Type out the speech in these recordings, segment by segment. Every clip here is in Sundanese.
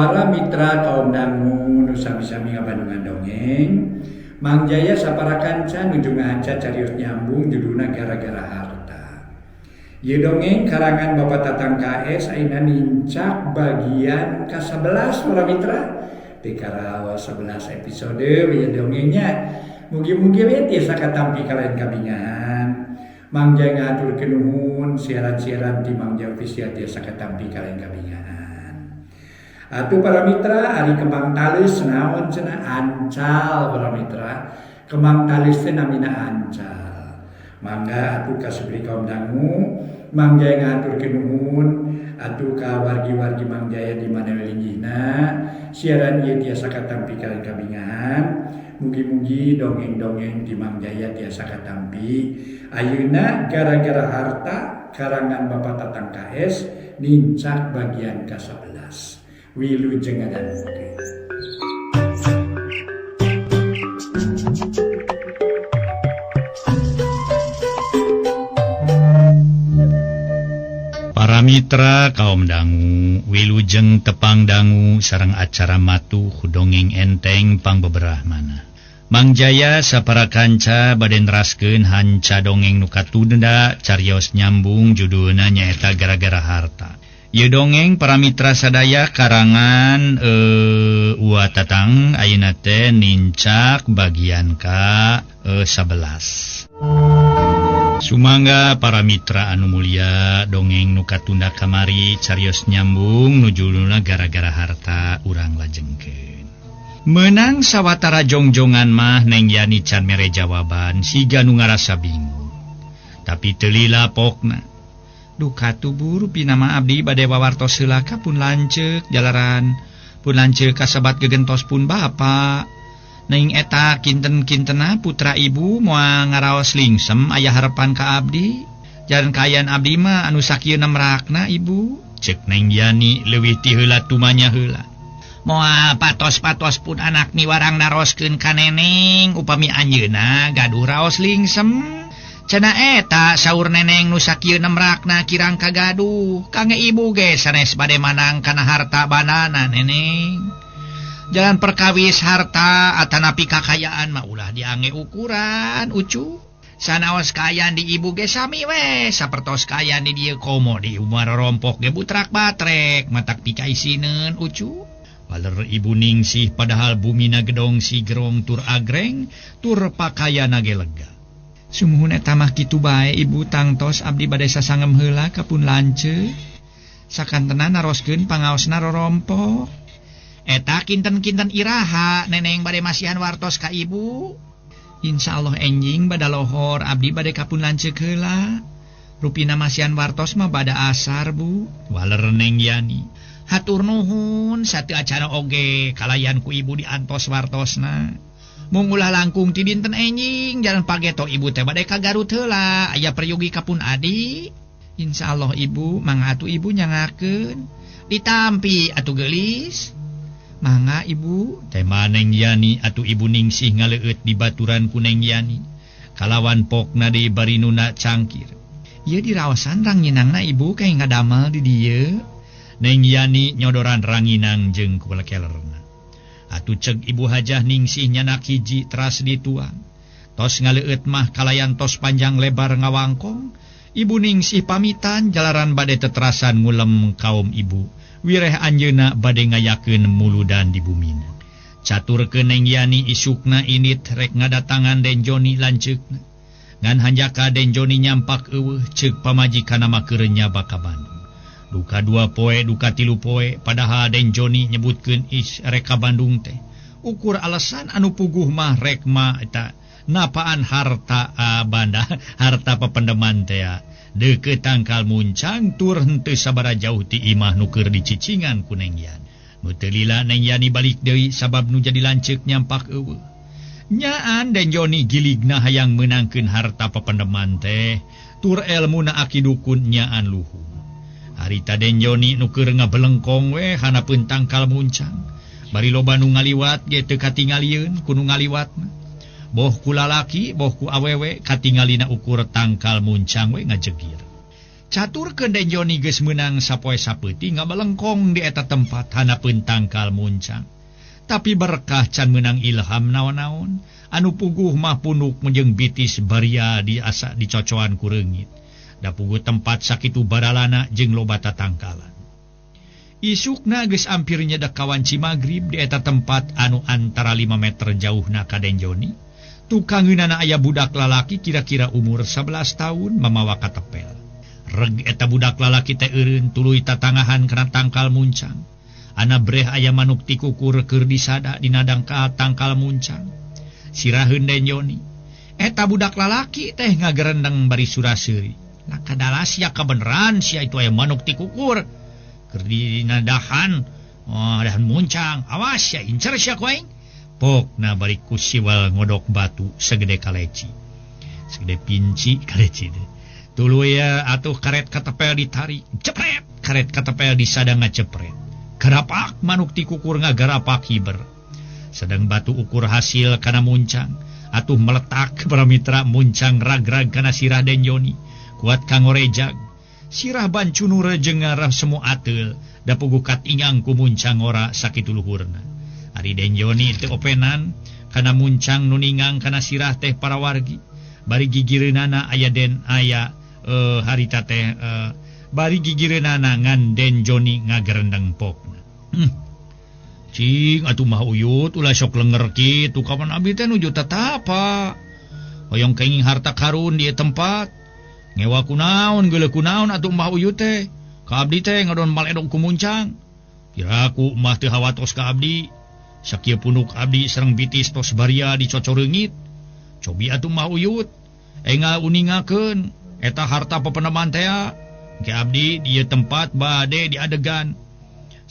Para mitra kaum dangu nu sami-sami ngabandungan dongeng, Mang Jaya sapara kanca nuju ngahanca carios nyambung judulna Gara-gara Harta. Ieu dongeng karangan Bapak Tatang KS ayeuna nincak bagian ka-11 para mitra. Teu karaos 11 episode ieu dongengnya. Mugi-mugi we tiasa katampi kalayan kabingahan. Mang Jaya ngahaturkeun nuhun siaran-siaran ti Mang Jaya Official tiasa katampi kalayan kabingahan. Atuh para mitra ari kembang talus naon cenah ancal para mitra. Kembang talus teh namina ancal. Mangga atuh ka sabri kaum dangu Mang Jaya ngahaturkeun nuhun atuh ka wargi-wargi Mang Jaya di mana we linggihna siaran ieu tiasa katampi kalayan kabingahan. Mugi-mugi dongeng-dongeng di Mang Jaya tiasa katampi. Ayeuna Gara-gara Harta karangan Bapak Tatang KS nincak bagian ka-11. Wilujeng ngadangukeun. Para mitra kaum dangu wilujeng tepang dangu sareng acara matuh dongeng enteng pangbeberah mana. Mang Jaya sapara kanca bade neraskeun hanca dongeng nu katunda carios nyambung judulna nyaeta Gara-gara Harta. Ieu dongeng para mitra sadaya karangan Ua Tatang ayeuna teh nincak bagian ka 11. Sumangga para mitra anu mulia dongeng nu katunda kamari carios nyambung nu judulna Gara-gara Harta urang lajengkeun. Menang sawatara jongjongan mah Neng Yani can mere jawaban siga nu ngarasa bingung. Tapi teu lila pokna. Duka tubur pinama abdi bade wawartos heula ka pun lanceuk jalaran pun lanceuk kasebat gegentos pun bapa. Neng eta kinten-kintena putra ibu moal ngaraos lingsem aya harepan ka abdi. Jalan kaayaan abdi mah anu sakieu merakna ibu. Cek Neng Yani leuwih ti heula tumanya heula. Moal patos-patos pun anak miwarang naroskeun ka neneng upami anjeunna gaduh raos lingsem. Cenah eta saur neneng nu sakieu nemrakna kirang kagaduh. Kange ibu ge sanes bade manang kana harta banana neneng. Jalan perkawis harta atanapi kakayaan mah ulah diange ukuran ucu. Sanaos kaayaan di ibu ge sami we sapertos kaayaan di dieu komo di umar rompok ge butrak batrek matak pikaisineun ucu. Waler ibu ningsih padahal bumina gedong si gerong tur agreng tur pakayana ge lega. Sumuhun eta mah kitu bae ibu tangtos abdi bade sasangem heula ka pun lanceuk. Sakantena naroskeun pangaosna rorompok. Eta kinten-kinten iraha neneng bade masihan wartos ka ibu. Insyaallah enjing bada lohor abdi bade ka pun lanceuk heula. Rupina masihan wartos mah bada asar bu. Waler Neng Yani. Hatur nuhun satu acara oge kalayan ku ibu diantos wartosna. Mung ulah langkung ti dinten enjing jalan pageto ibu teh bade ka Garut heula aya peryogi ka pun adi. Insyaallah ibu mangga atuh ibu nyangakeun. Ditampi atuh geulis. Mangga ibu tema Neng Yani atuh ibu ningsih ngaleueut di baturan ku Neng Yani. Kalawan pokna deui bari nuna cangkir. Ieu diraosan ranginangna ibu kae ngadamel di dieu. Neng Yani nyodoran ranginang jeung kulekelerna. Atuh ceg ibu hajah ningsih nyanak hiji teras dituang. Tos ngaleueut mah kalayan tos panjang lebar ngawangkong. Ibu ningsih pamitan jalaran bade teterasan ngulem kaum ibu. Wireh anjeunna bade ngayakeun muludan di bumina. Caturkeun Neng Yani isukna init rek ngadatangan Den Joni lanceukna. Ngan hanjaka Den Joni nyampak eueuh ceuk pamajikanna mah keur nyaba ka Bandung. Duka 2 poe, duka 3 poe, padahal Den Joni nyebutkeun is rek ka Bandung teh. Ukur alasan anu puguh mah rek mah eta napaan harta banda, harta papendeman teh. Deukeut tangkal muncang tur henteu sabara jauh ti imah nu keur dicicingan ku Neng Yani. Nu teu lila Neng Yani balik deui sabab nu jadi lanceuk nyampak eueuh. Nyaan Den Joni giligna hayang meunangkeun harta papendeman teh, tur elmuna aki dukun nyaan luhur. Harita Den Joni nu keur ngabelengkong we hanapeun tangkal muncang. Bari loba nu ngaliwat ge teu katingalieun ku nu ngaliwatna. Boh ku lalaki boh ku awewe katingalina ukur tangkal muncang we ngajegir. Caturkeun Den Joni geus meunang sapoe sapeuting ngabalengkong di eta tempat hanapeun tangkal muncang. Tapi berkah can meunang ilham naon-naon, anu puguh mah punuk jeung bitis baria di asa dicocoan ku reungit. Da puguh tempat sakitu baralana jeung loba tatangkalan. Isukna geus ampir nyedek kawanci magrib di eta tempat anu antara 5 meter jauhna ka Den Joni. Tukangeunana aya budak lalaki kira-kira umur 11 tahun mamawa katepel. Reg eta budak lalaki teh eureun tuluy tatangahan kana tangkal muncang. Ana breh aya manuk tikukur keur disada dina dangkal tangkal muncang. Siraheun Den Joni. Eta budak lalaki teh ngagerendeng bari suraseuri. Lah kadalas sia kabeneran sia itu aya manuk tikukur. Dinadahan, oh, dahan muncang, awas ya incer sia ku aing. Pokna bari ku siwal ngodok batu segede kaleci, segede pinci kaleci teh. Tuluy ya atuh karet katepel ditarik, cepret, karet katepel disada ngacepret. Garapak manuk tikukur ngagarapak hiber. Sedang batu ukur hasil kana muncang, atuh meletak para mitra muncang rag-rag kana sirah Den Joni, kuat kangorejag. Sirah bancunur jeung ngarah semu ateul da puguh katingang ku muncang ora sakitu luhurna. Ari Den Joni teu openan kana muncang nu ningang kana sirah teh para wargi. Bari gigireunana aya den aya harita teh bari gigireunana ngan Den Joni ngagerendeng pokna. Cing atuh mah uyut ulah sok lenger kitu kapan abdi teh nuju tatapa. Hoyong kenging harta karun di tempat. Ngewa kunaon geuleuh kunaon atuh Mbah Uyut teh. Ka abdi teh ngadon maledog ku muncang. Kira ku mah teu hawatos ka abdi. Sakieu punuk abdi sareng bitis tos baria dicocoreungit. Cobi atuh Mbah Uyut. Engal uningakeun eta harta papeneman tea. Ke abdi di ieu tempat bade diadegan.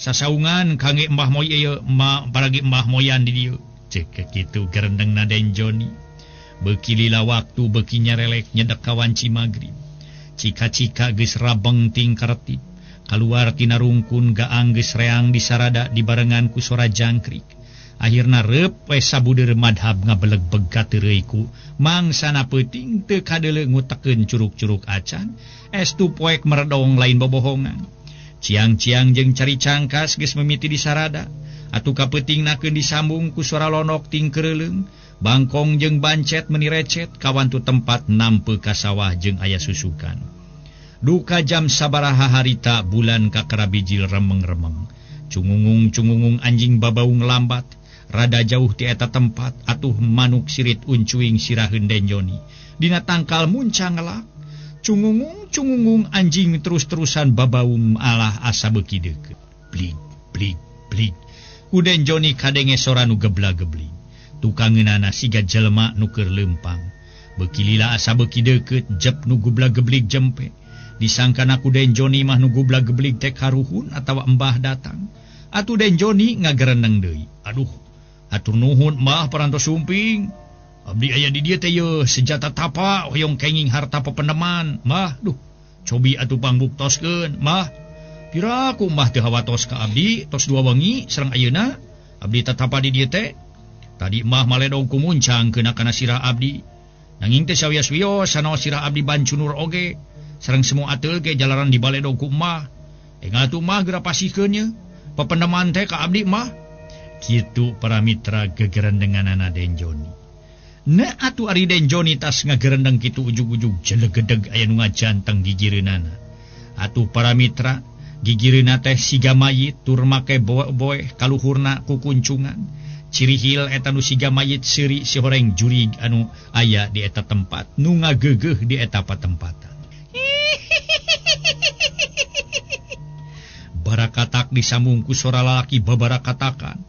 Sasaungan kangge Mbah Moy ieu paragi Mbah Moyan di dieu. Cek kitu gerendengna Den Joni. Beuki lila waktu beuki nyarelek nyedek kawanci magrib. Cika-cika geus rabeng ting karetip. Kaluar tina rungkun gaang geus reang disarada dibarengan ku sora jangkrik. Akhirna reup we sabudeur madhab ngabeleg-beg kateureuy ku mangsana peuting teu kadeuleu ngutekeun curug-curug acan. Estu poek meredong lain bobohongan. Ciang-ciang jeung cari cangkas geus mimiti disarada. Atuh kapeutingna keun disambung ku suara lonok ting keureuleung. Bangkong jeung bancet meni recet kawantu tempat nampe ka sawah jeung aya susukan. Duka jam sabaraha harita bulan kakara bijil remeng-remeng. Cungungung-cungungung anjing babaung lambat. Rada jauh ti eta tempat atuh manuk sirit uncuing siraheun Den Joni. Dina tangkal muncang ngelak. Cungungung-cungungung anjing terus-terusan babaung alah asa beuki deukeut. Blig blig blig. Ku Den Joni kadenge sora nu gebla-geblig. Tukangeunana siga jelema nu keur leumpang. Beuki lila asa beuki deukeut jep nu gublag-geblig jempe. Disangkana ku Den Joni mah nu gublag-geblig teh karuhun atawa embah datang. Atuh Den Joni ngagereneng deui. Aduh, hatur nuhun mbah parantos sumping. Abdi aya di dieu teh yeuh senjata tapa hoyong kenging harta pepeneman. Mbah, duh, cobi atuh pangbuktoskeun, mbah. Piraku mbah teu hawatos ka abdi tos dua wengi sareng ayeuna abdi tatapa di dieu teh. Tadi mah maledog ku muncang keuna kana sirah abdi. Nanging teh sawios-wios sanaos sirah abdi bancunur oge. Sareng semua ateul ge jalaran dibaledog ku mah. Engal atuh mah geura pasihkeun ye. Papendeman teh ka abdi mah. Kitu para mitra gegerendenganana Den Joni. Na atuh ari Den Joni tas ngagerendeng kitu ujug-ujug jelegedeg aya nu ngajanteng gigireunana. Atuh para mitra gigireunna teh siga mayit tur make boe-boe kaluhurna ku kuncungan. Cirihil eta nu siga mayit seuri si horeng jurig anu aya di eta tempat nu ngageugeuh di eta patempatan. Barakatak disambung ku sora lalaki babarakatakan.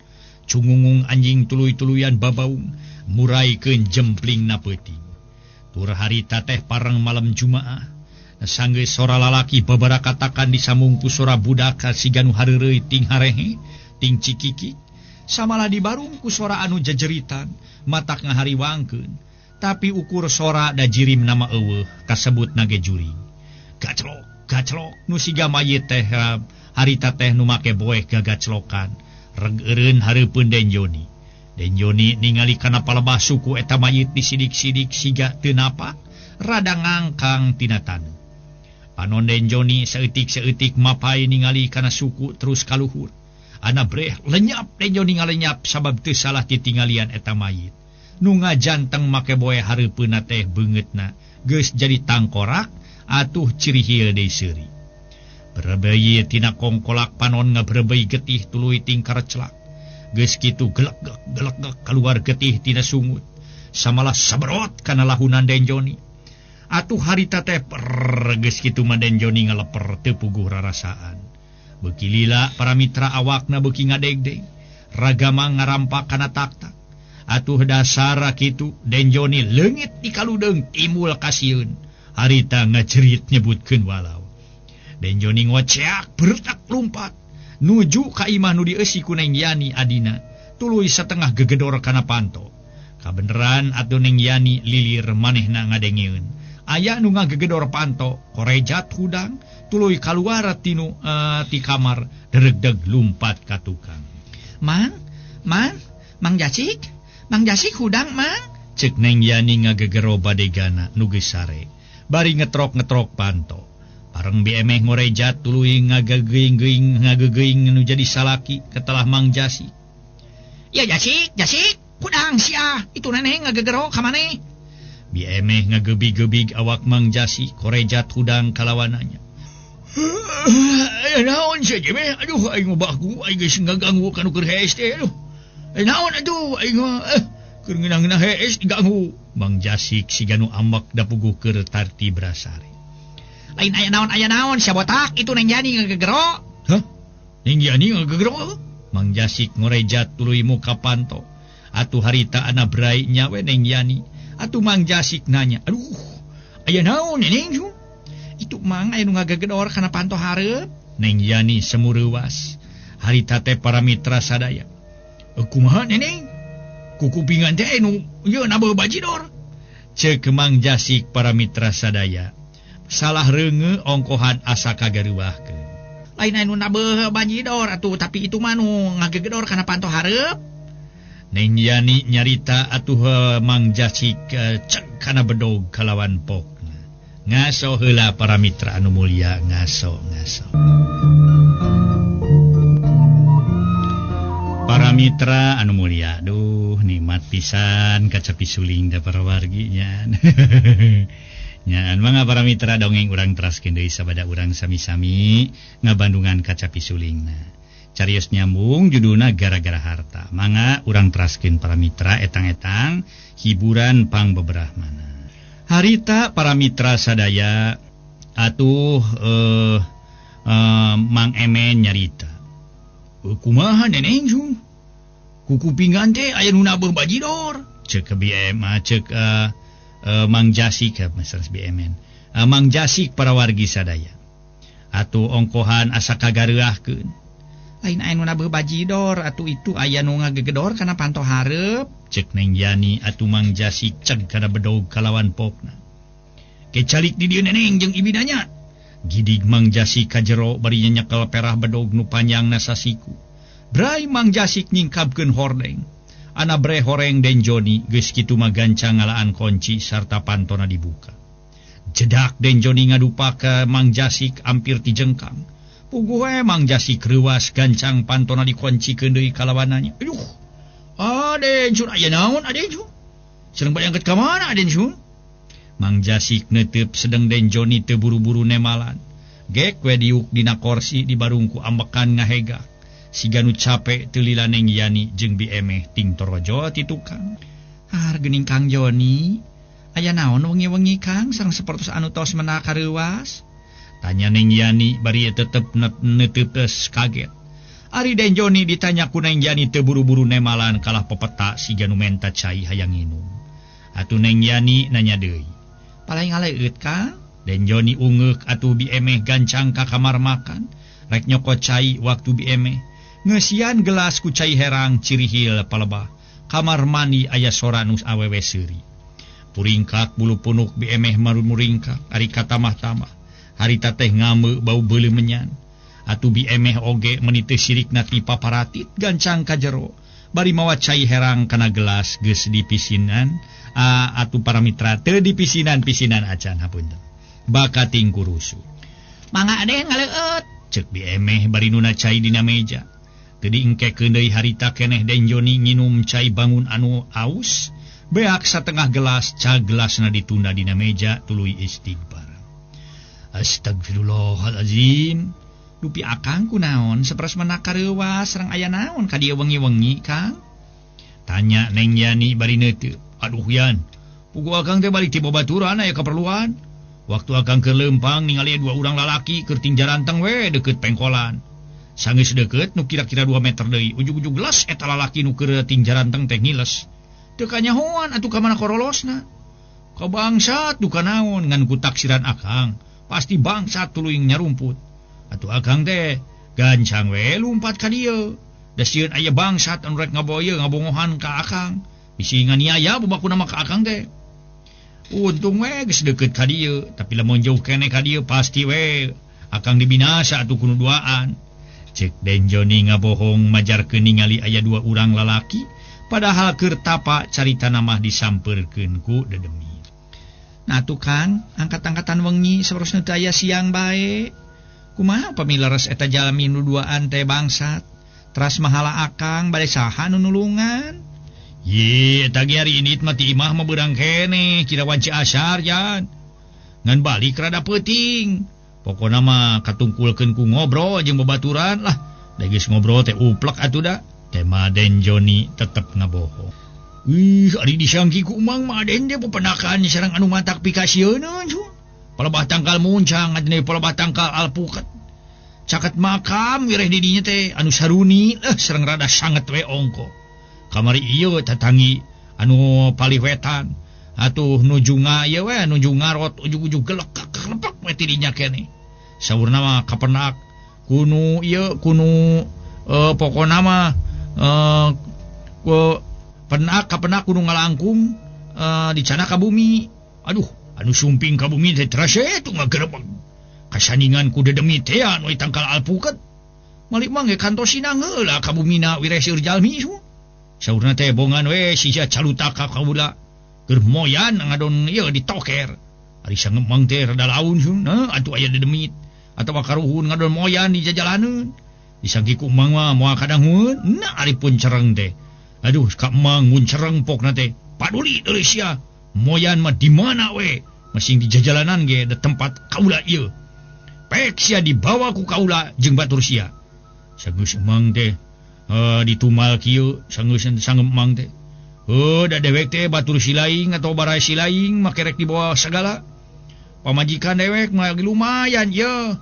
Cungungung anjing tuluy-tuluyan babaung muraikeun jempling na peuting. Tur harita teh pareng malam Jumaah. Sanggeus sora lalaki babarakatakan disambung ku sora budak siga nu hareureuy ting harehe ting cikiki. Samalah dibarung ku sora anu jejeritan matak ngahariwangkeun. Tapi ukur sora da jirim nama eueuh kasebut nage juring. Gaclok gaclok nu siga mayit teh harita teh nu make boeh gagaclokan. Reg eureun hareupeun Den Joni. Den Joni ningali kana palebah suku eta mayit disidik-sidik siga teu napak, rada ngangkang tina taneuh. Panon Den Joni saeutik-saeutik mapai ningali kana suku terus kaluhur. Ana breh lenyap Den Joni ngalenyap sabab teu salah titinggalian eta mayit. Nu ngajanteng make boe hareupeunna teh beungeutna geus jadi tangkorak atuh cirihil deui seuri. Berebeuy tina kongkolak panon ngabrebeuy getih tuluy tingkar celak. Geus kitu gelegeg gelegeg kaluar getih tina sungut. Samalah saberot kana lahunan Den Joni. Atuh harita teh per geus kitu mah Den Joni ngaleper teu puguh rarasaan. Beuki lila para mitra awakna beuki ngadegdeg. Ragama ngarampak kana taktak. Atuh dasar kitu Den Joni leungit di kaludeung timbul kasieun. Harita ngajerit nyebutkeun walau. Den Joni ngoceak bertak lumpat nuju ka imah nu dieusi ku Neng Yani adina. Tuluy satengah gegedor kana panto. Kabeneran atuh Neng Yani lilir manehna ngadengeun. Aya nu ngagegedor panto, korejat hudang, tuluy kaluar tinu ti kamar deregdeg lumpat ka tukang. Mang, mang, Mang Jasik hudang, Mang. Cek Neng Yani ngagegero badegana nu geus sare. Bari ngetrok-ngetrok panto. Pareng biemeh ngorejat tuluy ngagegeuing nu jadi salaki ketelah Mang Jasik. Ya Jasik, Jasik, hudang sia, itu neneng ngagegero ka maneh. Biemeh ngagebig-gebig awak Mang Jasik korejat hudang kalawananya. Naon sia meh? Aduh aing baku aing geus ngaganggu kanu keur hees teh aduh. Naon atuh aing keur ngeunah-ngeunah hees diganggu. Mang Jasik siga nu ambek da puguh keur tarti brasare. Lain aya naon sia botak itu Neng Yani ngagegero. Hah? Neng Yani ngagegero? Mang Jasik ngorejat tuluy muka panto. Atuh harita ana brai nya we Neng Yani. Atuh Mang Jasik nanya, aduh, aya naon Neng Ju? Itu Mang aya nu ngagegedor kana panto hareup. Neng Yani semureuwas. Harita teh para mitra sadaya. Kumaha Neneng? Kukupingan teh nu ieu nabeuh bajidor. Ceuk Mang Jasik para mitra sadaya. Salah reunge ongkohan asa kagareuwahkeun. Lain aya nu nabeuh bajidor atuh tapi itu mah nu ngagegedor kana panto hareup. Neng Yani nyarita atuh Mang Jasik cek kana bedog kalawan pokna. Ngaso heula para mitra anu mulia, ngaso ngaso. Para mitra anu mulia, duh nikmat pisan kacapi suling da para wargi nya. Nyaan mangga para mitra dongeng urang teraskeun deui sabada urang sami-sami ngabandungan kacapi sulingna. Carios nyambung judulna gara-gara harta. Mangga urang teraskeun para mitra etang-etang hiburan pang beberahmana. Harita para mitra sadaya atuh Mang Emen nyarita. Kumaha Neneng Ju? Kukupingan teh aya nu nabeuh bajidor. Ceuk BM ceuk Mang Jasik Mas BMN. Mang Jasik para wargi sadaya. Atuh ongkohan asa kagareuahkeun. Lain aya nu nabeuh bajidor atuh itu aya nu ngagegedor kana panto hareup. Cek Neng Yani atuh Mang Jasik ceg kana bedog kalawan pokna. Kecalik di dieu Neneng jeung ibinanya. Gidig Mang Jasik ka jero bari nyekel perah bedog nu panjangna sasiku. Brai Mang Jasik nyingkapkeun hordeng. Ana bre horeng Den Joni geus kitu mah gancang ngalaan kunci sarta pantona dibuka. Jedak Den Joni ngadupa ka Mang Jasik hampir tijengkang. Puguh we Mang Jasik reuwas gancang pantona dikuncikeun deui kalawananya. Aduh. Aden Jun aya naon Aden Jun? Sareng bade angkat ka mana Aden Jun? Mang Jasik neuteup sedeng Den Joni teu buru-buru nemalan. Gek we diuk dina korsi di barungku ambekan ngahega. Siga nu cape teu lila Neng Yani jeung Bi Emeh ting torojo ti tukang. Har geuning Kang Joni, aya naon wengi-wengi Kang sareng sapertos anu tos menak kareuwas? Tanya Neng Yani bari tetep neuteup kaget. Ari Den Joni ditanya ku Neng Yani teu buru-buru nemalan kalah pepeta siga nu menta cai hayang nginum. Atuh Neng Yani nanya deui. Paling ngaleueut Kang? Den Joni ungeuk atuh Bi Emeh gancang ka kamar makan. Rek nyokot cai waktu Bi Emeh. Ngeusian gelas ku cai herang cirihil palebah. Kamar mandi aya sora nu awewe seuri. Puringkak bulu punuk Bi Emeh marumuringkak ari katamah-tamah. Harita teh ngame bau beuleuh menyan. Atuh Bi Emeh oge meuni teu sirikna ti paparatit gancang ka jero. Bari mawa cai herang kana gelas geus dipisinan. Atuh para mitra teu dipisinan-pisinan acan hapunten. Bakating kurusu. Mangga Aden ngaleueut. Cek Bi Emeh bari nuna cai dina meja. Teu diengkekeun deui harita keneh Den Joni nginum cai bangun anu aus. Beak satengah gelas, cagelasna ditunda dina meja tuluy istighfar. Astagfirullahalazim. Dupi akang kunaon saperas menak kareuwas sareng aya naon ka dieu wengi-wengi, Kang? Tanya Neng Yani bari neuteup. Aduh Yan, pugu akang teh balik ti babaturan aya kaperluan. Waktu akang keur leumpang ningali dua urang lalaki keur tingjaranteng we deukeut pengkolan. Sanggeus deukeut nu kira-kira 2 meter deui, ujug-ujug gelas eta lalaki nu keur tingjaranteng teh ngiles. Teu kanyahoan atuh ka mana korolosna. Ka bangsat duka naon ngan ku taksiran akang, pasti bangsat tuluy nyarumput. Atuh akang teh gancang we lumpat ka dieu. Da sieun aya bangsat anu rek ngaboyeu ngabongohan ka akang. Bisi nganiaya bubakuna mah ka akang teh. Untung we geus deukeut ka dieu, tapi lamun jauh keneh ka dieu pasti we akang dibinasa atuh kudu duaan. Cek Den Joni ngabohong majarkeun ningali aya dua urang lalaki, padahal keur tapa caritana mah disampeurkeun ku dedemi. Nah tuh Kang, angkat-angkatan wengi saperosna teu aya siang bae. Kumaha pamileres eta jalmi nu duaan teh bangsat? Teras mahala akang bade saha nu nulungan? Ye, eta ge ari indit mah ti imah mah beurang keneh, kira wanci asar jan. Ngan balik rada peuting. Pokona mah katungkulkeun ku ngobrol jeung babaturan lah. Da geus ngobrol teh uplek atuh da. Tema Den Joni tetep ngabohong. Ih, ari disangki ku Mang mah Den teh pependakan sareng anu matak pikasieun cu. Palebah tangkal muncang atuh palebah tangkal alpukat. Caket makam wireh di dinya teh anu saruni sareng rada sanget we ongko. Kamari ieu tatangi anu paliwetan atuh nuju nga ieu we nuju ngarot ujug-ujug gelekek kelepek we ti dinya keneh. Saurna mah kapenak kunu ieu kunu pokona mah ku penak kapenak kudu ngalangkung dicana ka bumi. Aduh, anu sumping ka bumi teh terase tu ngagerebeg. Kasaningan ku dedemi teh anu tangkal alpukat. Malik mah ge kantosina heula ka bumina wireh seur jalmi su. Saurna teh bongan we sisia calutak ka kaula. Keur moyan ngadon ieu ditoker. Ari sangemang teh rada laun su, nah atuh aya dedemit atawa karuhun ngadon moyan di jajalaneun. Disangki ku Mang mah moal kadangun, nah ari pun cereng teh. Aduh, ka Mang mun cereng pokna teh. Paduli deui sia. Moyan mah di mana we? Masing di jajalanan ge da tempat kaula ieu. Pek sia dibawa ku kaula jeung batur sia. Sageus Mang teh ditumal kieu, sanggeus sangem Mang teh. Heuh, da dewek teh batur silaing atau barai silaing make rek dibawa sagala. Pamajikan dewek mah lumayan ye.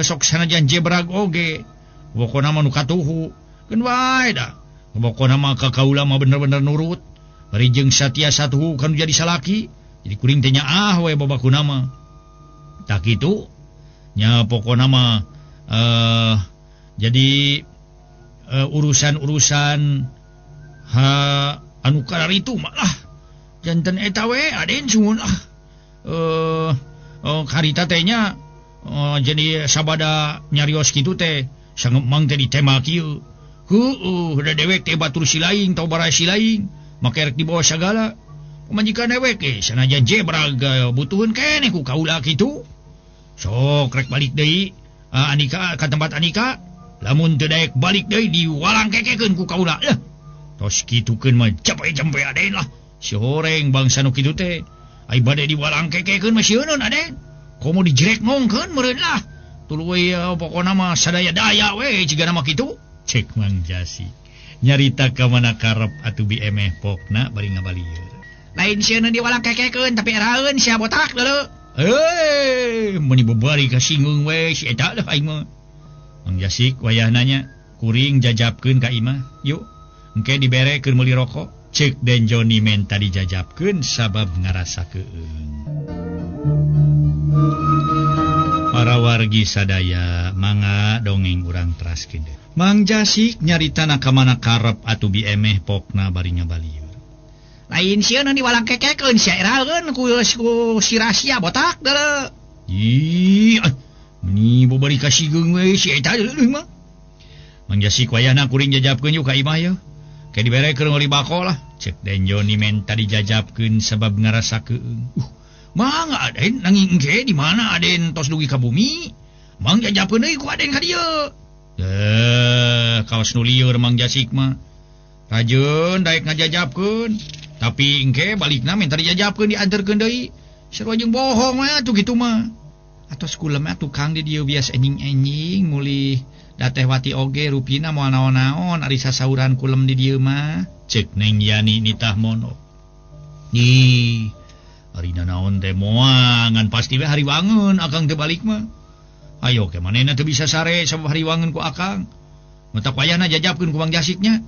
Sok sanajan jebrag oge. Pokona mah nu katuhu. Keun wae da. Pokona mah ka kaula mah bener-bener nurut. Bari jeung satia satuhu kan jadi salaki. Jadi kuring teh nyaah we babakuna mah. Tah kitu nya pokona mah jadi urusan-urusan ha anu kararitu mah lah. Janten eta we aden suhun ah. Karita teh nya jadi sabada nyarios kitu teh sangemang teh ditema kieu. Heueuh da dewek teh batur silaing tau barai silaing make rek dibawa sagala. Pamajikan dewek ge sanajan jebrag butuheun keneh ku kaula kitu. Sok rek balik deui Anika ka tempat Anika, lamun teu daek balik deui diwalangkekekeun ku kaula. Lah tos kitukeun mah jampe-jampe aden lah. Si horeng bangsa nu kitu teh ai bade diwalangkekekeun mah sieuneun aden. Komo dijerek nongkeun meureun lah. Tuluy pokona mah sadaya-daya we cigana mah kitu. Cek Mang Jasi nyarita ka mana karep atuh Bi Emeh pokna bari ngabalieur. Lain sieun diwalangkekekeun tapi eraeun sia botak deuleu. Meuni bebari kasinggung we si eta lah aing mah. Mang Jasik wayahna nya kuring jajabkeun ka imah. Yuk, engke dibere keur meuli rokok. Cek Den Joni menta dijajabkeun sabab ngarasa keueung. Para wargi sadaya mangga dongeng urang teraskeun. Mang Jasik nyaritana ka mana karep atuh Bi Emeh pokna bari ngabalieur. Lain sieun diwalangkekekeun sia eraeun ku si rahasia botak deuleu. Ih, meni bobari kasigeung we si eta deuleuh mah. Mang Jasik wayahna kuring jajabkeun yuk ka imah yeuh. Ke dibere keur meuli bako lah. Cek Den Joni menta dijajabkeun sabab ngarasa keueung. Mangga aden nanging engke di mana aden tos dugi ka bumi? Mang jajapkeun deui ku Aden ka dieu. Kawas nu lieur Mang Jasik mah. Rajeun daek ngajajapkeun, tapi engke balikna minta dijajapkeun dianterkeun deui. Sarua jeung bohong we atuh kitu mah. Atos kulem atuh Kang di dieu bias enjing-enjing mulih da Teh Wati oge rupina moal naon-naon ari sasauran kulem di dieu mah. Cek Neng Yani nitah mono. Ih, ari naon teh moal ngan pasti we hari wangeun akang teu balik mah. Ayo ke manehna teu bisa sare sabab hari wangeun ku akang. Matak wayahna jajapkeun ku Mang Jasiknya.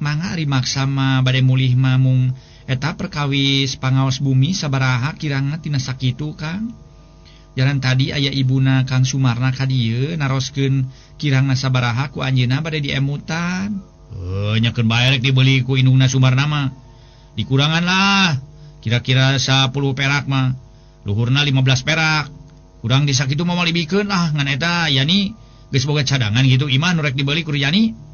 Mangga ari maksa mah bade mulih mah mung eta perkawis pangaos bumi sabaraha kirangna tina sakitu Kang. Jalan tadi aya ibuna Kang Sumarna ka dieu naroskeun kirangna sabaraha ku anjeunna bade diemutan. Nyakeun bae rek dibeli ku indungna Sumarna mah. Dikurangan lah kira-kira 10 perak mah. Luhurna 15 perak. Kurang di sakitu mah moal dibikeun lah ngan eta Yani geus boga cadangan gitu imah nu rek dibeli ku Yani.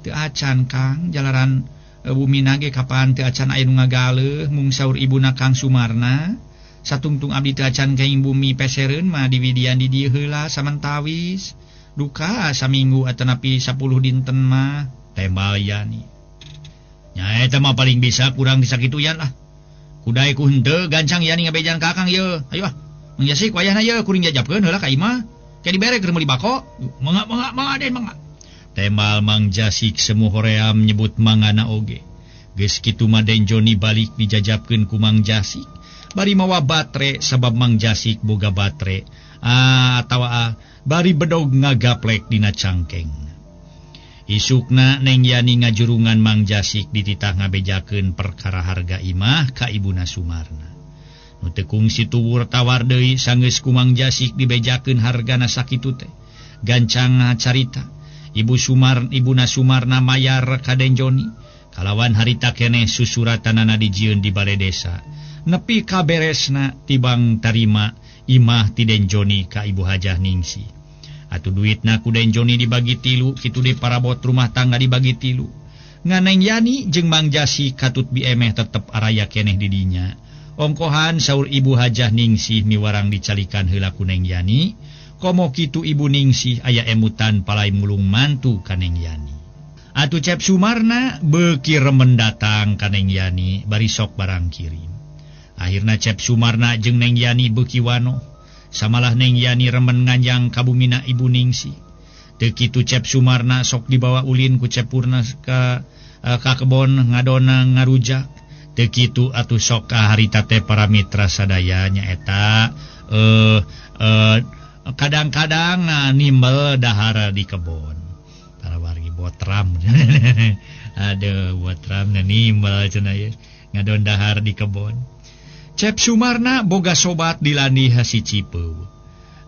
Teu acan Kang jalaran bumi nage kapan teu acan aya nu ngagaleuh mung saur ibuna Kang Sumarna satungtung abdi teu acan kaing bumi pesereun mah diwidian di dieu heula samantawis duka saminggu atanapi 10 dinten mah tembal Yani. Nya eta mah paling bisa kurang di sakitu yan lah. Kudae ku henteu gancang Yani ngabejan ka Akang ye. Ayo ah Mang Jasik wayahna ye kuring jajapkeun heula ka imah. Ke dibere keur meuli bako. Mangga mangga mangga Den mangga. Temal Mang Jasik semu hoream nyebut mangana oge. Geus kitu mah Den Joni balik dijajapkeun ku Mang Jasik. Bari mawa batre sabab Mang Jasik boga batre. Atawa bari bedog ngagaplek dina cangkeng. Isukna Neng Yani ngajurungan Mang Jasik dititah ngabejakeun perkara harga imah ka ibuna Sumarna. Nu teu kungsi tuwur tawar deui sanggeus ku Mang Jasik dibejakeun hargana sakitu teh. Gancang carita. Ibu Sumar ibuna Sumarna mayar ka Den Joni kalawan harita keneh susuratanana dijieun di bale desa nepi ka beresna tibang tarima imah ti Den Joni ka Ibu Hajah Ningsih. Atuh duitna ku Den Joni dibagi tilu kitu di parabot rumah tangga dibagi tilu. Ngan Neng Yani jeung Mang Jasik katut biemeh tetep araya keneh di dinya. Ongkohan saur Ibu Hajah Ningsih miwarang dicalikan heula ku Neng Yani. Komo kitu Ibu Ningsih aya emutan palai mulung mantu ka Neng Yani. Atuh Cep Sumarna beuki remen datang ka Neng Yani bari sok barang kirim. Akhirna Cep Sumarna jeung Neng Yani beuki wano. Samalah Neng Yani remen nganjang ka bumina Ibu Ningsih. Teu kitu Cep Sumarna sok dibawa ulin ku Cep Purna ka kebon ngadona ngarujak. Teu kitu atuh sok ka harita teh para mitra sadaya nyaeta kadang-kadang nimbel dahar di kebon. Para wargi botram. Aduh, botram nimbel cenah ye. Ngadon dahar di kebon. Cep Sumarna boga sobat di Landih si Cipeu.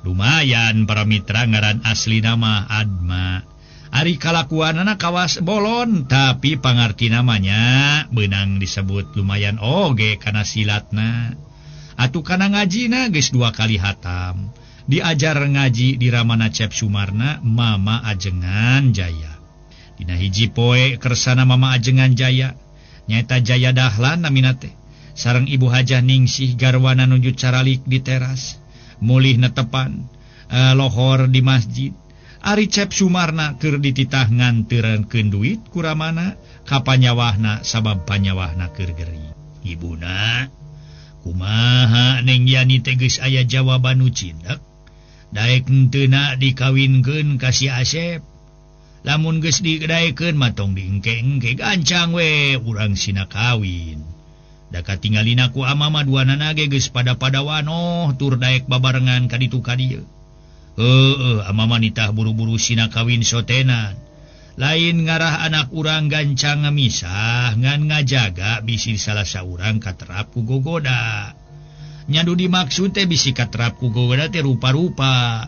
Lumayan para mitra ngaran asli nama Adma. Ari kalakuanana kawas bolon tapi pangarti namanya beunang disebut lumayan oge kana silatna. Atuh kana ngajina geus 2 kali hatam. Diajar ngaji di ramana Cep Sumarna Mama Ajengan Jaya. Dina hiji poe kersana Mama Ajengan Jaya nyaeta Jaya Dahlan namina teh. Sareng Ibu Hajah Ningsih garwana nuju caralik di teras. Mulih netepan lohor di masjid. Ari Cep Sumarna keur dititah nganteurkeun duit ku ramana ka panyawahna sabab panyawahna keur gering. Ibuna kumaha Neng Yani teh geus aya jawaban nu cindak. Daek henteu na dikawinkeun ka si Asep. Lamun geus didaekeun mah tong diengke-engke gancang we urang sina kawin. Da katingalina ku amama duanana ge geus pada-pada wanoh tur daek babarengan ka ditu ka dieu. Heueuh amama nitah buru-buru sina kawin sotenan. Lain ngarah anak urang gancang ngamisah ngan ngajaga bisi salah saurang katerap ku gogoda. Nyadu dimaksud teh bisi katerap ku gogoda teh rupa-rupa.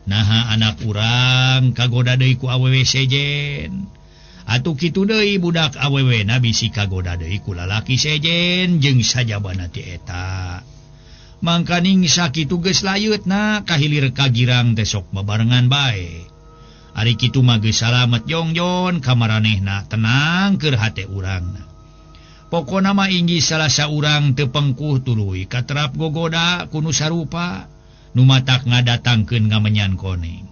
Naha anak urang kagoda deui ku awewe sejen. Atuh kitu deui budak awewena bisi kagoda deui ku lalaki sejen jeung sajabana ti eta. Mangkaning sakitu geus layeutna kahilir ka girang teh sok babarengan bae. Ari kitu mah geus salamet jongjon ka maranehna tenang keur hate urangna. Pokona mah inggih salah saurang teu pengkuh tuluy katerap gogoda ku nu sarupa. Nu matak ngadatangkeun ngamenyan koneng.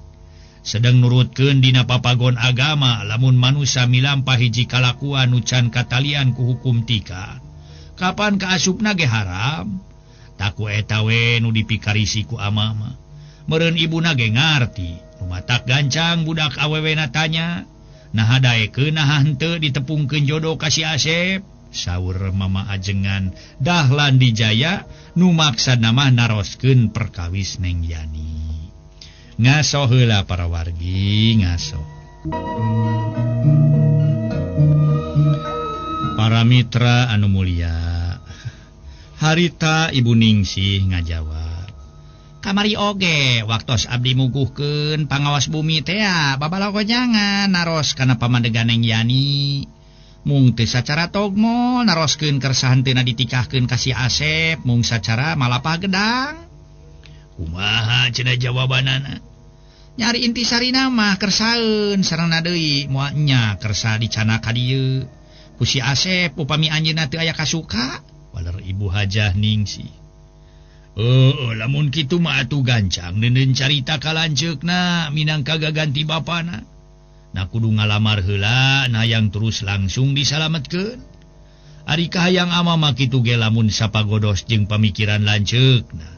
Sedang nurutkeun dina papagon agama lamun manusa milampah hiji kalakuan nu can katalian ku hukum tika. Kapan kaasupna ge haram? Taku eta we nu dipikarisi ku amama. Meureun ibuna ge ngarti. Nu matak gancang budak awewena tanya, naha daekeun naha henteu ditepungkeun jodoh ka si Asep? Saur mama ajengan Dahlan Dijaya nu maksana mah naroskeun perkawis Neng Yani. Ngaso heula para wargi, ngaso. Para mitra anu mulia, harita Ibu Ningsih ngajawab. Kamari oge waktos abdi muguhkeun pangawas bumi tea babalagojangan naros kana pamadegan Neng Yani. Mung teu sacara togmo naroskeun kersa henteuna ditikahkeun ka si Asep mung sacara malapah gedang. Kumaha cenah jawabanana? Nyari intisarina mah kersaeun sarengna deui moal nya kersa dicana ka dieu. Ku si Asep upami anjeunna teu aya kasuka, waler Ibu Hajah Ningsih. Heueuh lamun kitu mah atuh gancang neuneun carita ka lanceukna minangka gaganti bapana. Na kudu ngalamar heula nah yang terus langsung disalametkeun. Ari kahayang ama mah kitu ge lamun sapagodos jeung pamikiran lanceukna.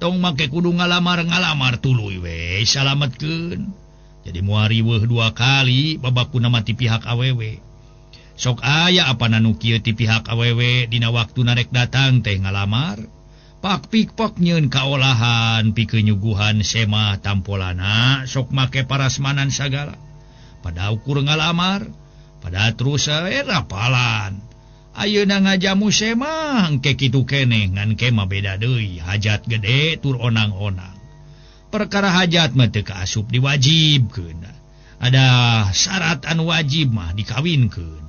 Tong make kudu ngalamar-ngalamar tuluy we salametkeun. Jadi moal riweuh dua kali babakuna mah ti pihak awewe. Sok aya apana nu kieu ti pihak awewe dina waktu narek datang teh ngalamar. Pak pikpok nyeun kaolahan pikeun nyuguhan semah tampolana sok make parasmanan sagala. Pada ukur ngalamar, pada terus rapalan. Ayeuna ngajamu semah engke kitu keneh ngan ke mah beda deui, hajat gede tur onang-onang. Perkara hajat mah teu kaasup diwajibkeun. Ada syarat anu wajib mah dikawinkeun.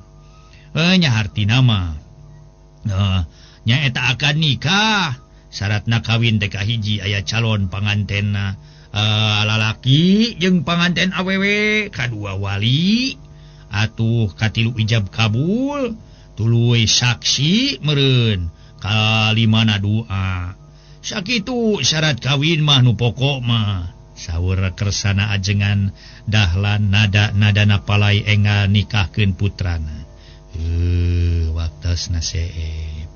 Nya hartina mah nyaeta akan nikah, syaratna kawin teh kahiji aya calon pangantenna. Lalaki jeung panganten awewe, kadua wali, atuh katilu ijab kabul, tuluy saksi meureun, kalimana doa. Sakitu syarat kawin mah nu pokok mah. Saur kersana ajengan Dahlan nada-nadana palai engal nikahkeun putrana. Waktosna seep.